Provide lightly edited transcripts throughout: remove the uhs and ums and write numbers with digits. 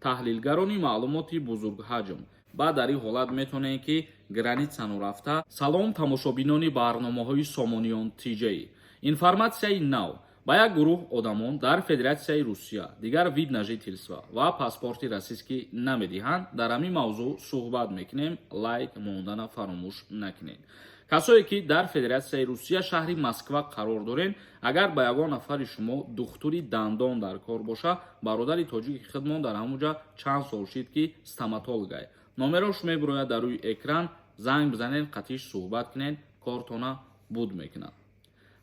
Таҳлилгарони маълумоти бузургҳаҷм ба дар ин ҳолат метавонед, ки граница норафта. Салом, тамошобинони барномаҳои Сомониён ТЖ. Информатсияи нав: ба як гурӯҳ одамон дар Федератсияи Русия дигар вид на жительство ва паспорти российский намедиҳанд. Дар ҳамин мавзӯъ суҳбат мекунем. Лайк мондана фаромӯш накунед. Касое ки дар Федератсияи Русия, шаҳри Москва қарор доред, агар ба ягон нафари шумо духтури дандон дар кор боша, бародари тоҷики худмон дар ҳамуҷа чанд сол шид, ки стоматологай. Номерош мебурояд дар рӯи экран, занг бизанед, қатиш суҳбат кунед, кортона буд мекунад.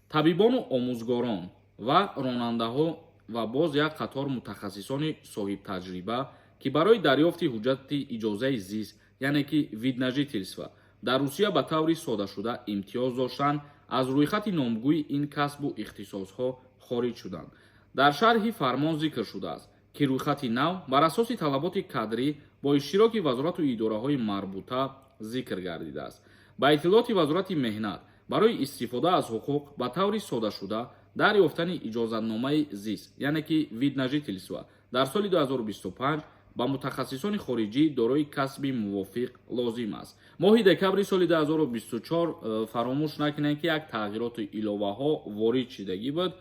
Табибону омӯзгорон ва ронандаҳо ва боз як қатор мутахассисони соҳибтаҷриба, ки барои дарёфти ҳуҷҷати иҷозаи зист, яъне ки вид на жительство, дар Русия ба таври содашуда имтиёз доштанд, аз рӯйхати номгӯи ин касбу ихтисосҳо хориҷ шуданд. Дар шарҳи фармон зикр шудааст, ки рӯйхати нав бар асоси талаботи кадрӣ бо иштироки вазорату идораҳои марбута зикр гардидааст. Ба иттилооти Вазорати меҳнат, барои истифода аз ҳуқуқ ба таври содашуда дар ёфтани иҷозатномаи зист, яъне ки вид на жительство, дар соли 2025 ба мутахассисони хориҷӣ дорои касби мувофиқ лозим аст. Моҳи декабри соли 2024, фаромӯш накунед, ки як тағйироту иловаҳо ворид шидагӣ буд.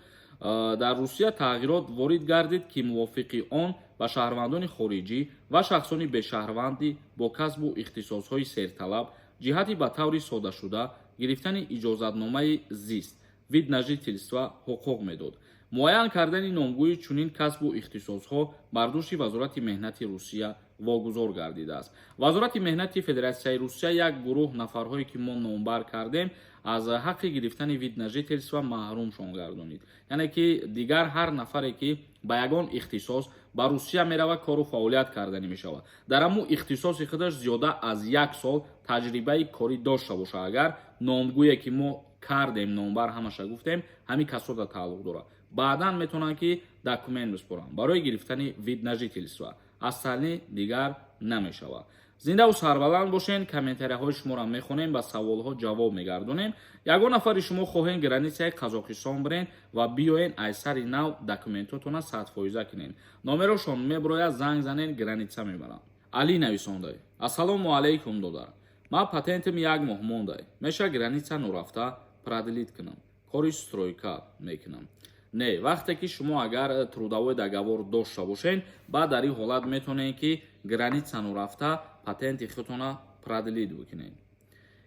Дар Русия тағйирот ворид гардид, ки мувофиқи он ба шаҳрвандони хориҷӣ ва шахсони бешаҳрвандӣ бо касбу ихтисосҳои серталаб ҷиҳати ба таври содашуда гирифтани иҷозатномаи зист, вид на жительство, ҳуқуқ медод. Муайян кардани номгӯи чунин касбу ихтисосҳо бар дӯши Вазорати меҳнати Русия вогузор гардидааст. Вазорати меҳнати Федератсияи Русия як гурӯҳ нафарҳое, ки мо номбар кардем, аз ҳаққи гирифтани вид на жительство маҳрумшон гардонид. Яъне ки дигар ҳар нафаре, ки ба ягон ихтисос ба Русия меравад, кору фаъолият карданӣ мешавад, дар ҳамун ихтисоси худаш зиёда аз як сол таҷрибаи корӣ дошта бошад, агар номгӯе, ки мо кардем, номбар ҳамаша гуфтем, ҳамин касода тааллуқ дорад, баъдан метавонанд, ки документ биспоранд барои гирифтани вид на жительство. Остальные дигар намешавад. Зиндаву сарбаланд бошен. Комментарияҳои шуморо мехонем, ба саволҳо ҷавоб мегардонем. Ягон нафари шумо хоҳем границаи Қазоқистон бирен ва биёен, аз сари нав документотона 100-фоиза кунен, номерошон мебирояд, занг занен, граница мебаранд. Али нависондай: «Ассалому алайкум, додар. Ман патентим як моҳ мондай, меша граница нурафта продлить кунам? Кори стройка мекунам». Не, вақте ки шумо агар трудовой договор дошта бошен, баъд дар ин ҳолат метавонед, ки граница нурафта патенти худтона продлить бикунед.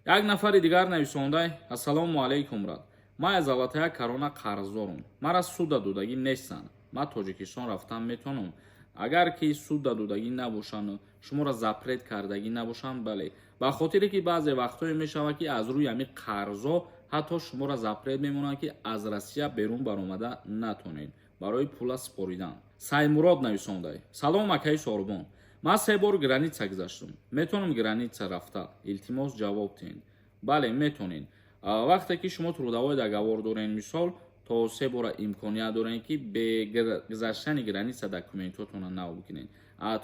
Як нафари дигар нависондай: «Ассалому алайкум, брат. Ман аз Золотая Корона қарздорум, мара ссуда додагӣ нестанд. Ман Тоҷикистон рафтан метавонам?» Агар ки ссуда додагӣ набошанд, шуморо запрет кардагӣ набошанд, бале. Ба хотире ки баъзе вақтҳое мешавад, ки аз рӯи ҳамин қарзо ҳатто шуморо запрет мемонанд, ки аз Россия берун баромада натонед барои пула супоридан. Саймурод нависондай: «Салом, акаи Сорбон. Ман се бор граница гузаштум, метавонам граница рафта? Илтимос, ҷавоб диҳед». Бале, метонед. Вақте ки шумо трудовой договор доред, мисол, то се бора имконият доред, ки бе гузаштани граница документотонро нав бикунед.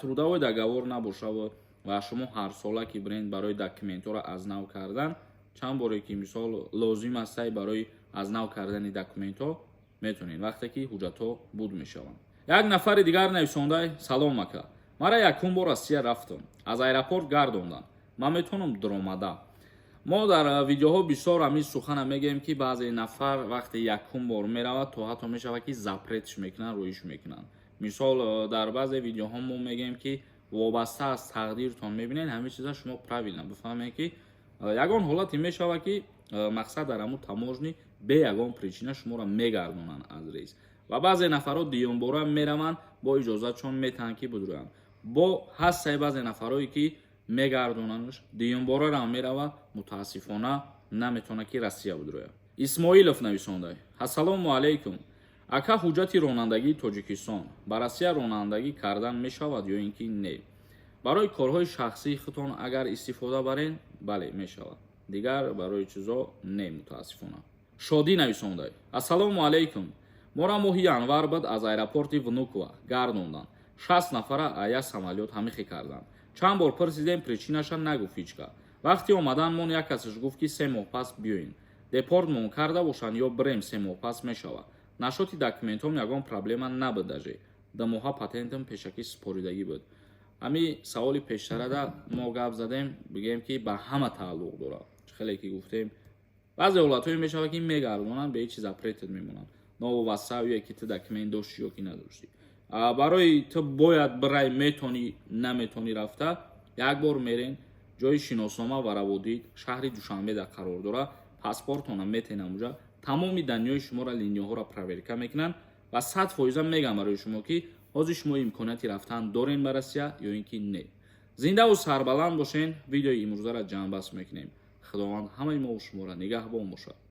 Трудовой договор набошад ва шумо ҳарсола ки биред барои документҳоро аз нав кардан, чанд боре ки, мисол, лозим астай барои аз нав кардани документҳо, метавонед, вақте ки ҳуҷҷатҳо буд мешаванд. Як нафари дигар нависондай: «Салом, ака. Мара якум бор Россия рафтам, аз аэропорт гардондам. Ман метавонам дуромада?» Мо дар видеоҳо бисёр ҳамин сухана мегӯем, ки баъзе нафар вақте якум бор меравад, то ҳатто мешавад, ки запретш мекунанд, рӯиш мекунанд. Мисол, дар баъзе видеоҳо мо мегӯем, ки вобаста аз тақдиртон мебинед ҳамин чиза. Шумо правильно бифаҳмед, ки ягон ҳолате мешавад, ки мақсад дар ҳамун таможни бе ягон причина шуморо мегардонанд аз рейс. Ва баъзе нафарҳо дуюмбора мераванд, бо иҷозатшон метаҳанд, ки бидурӯянд. Бо ҳастаи баъзе нафарое, ки мегардонандш, дуюмборарам мерава, мутаассифона, наметавонад, ки Россия бидурӯяд. Исмоилов нависонда: «Ассалому алайкум, ака. Ҳуҷҷати ронандагии Тоҷикистон ба Россия ронандагӣ кардан мешавад ё ин ки не?» Барои корҳои шахсии худтон агар истифода барен, бале, мешавад. Дигар барои чизо не, мутаассифона. Шодӣ нависонда: «Ассалому алайкум. Мора моҳи январ буд, аз аэропорти Внуково гардонданд. 60 нафара ая самолёт ҳамихе карданд. Чанд бор пурсидем, причинаша нагуфт ҳичка. Вақти омаданмон як касаш гуфт, ки 3 моҳ пас биёен. Депортмон карда бошанд ё бирем, 3 моҳ пас мешавад? Насчёти документҳом ягон проблема набуд, даже 2 моҳа патентам пешакӣ супоридагӣ буд». Ҳами саволи пештарада мо гап задем, бигем, ки ба ҳама тааллуқ дорад. Хеле ки гуфтем, баъзе ҳолатҳое мешавад, ки мегардонанд, ба ҳеҷ чиз запретит мемонанд, новобаста ё ки ту документ доштӣ ё ки надоштӣ. Барои ту бояд бирай, метонӣ, наметонӣ, рафта як бор мерен. Ҷои шиноснома ва раводид шаҳри Душанбеда қарор дорад. Паспортона метен, амуҷа тамоми данные шуморо, линияҳоро проверка мекунанд ва 100% мегӯям барои шумо, ки ҳозир шумо имконияти рафтан дорен ба Россия ё ин ки не. Зиндаву сарбаланд бошен. Видеои имрӯзаро ҷамъбаст мекунем. Худованд ҳамаи мову шуморо нигаҳбон бошад.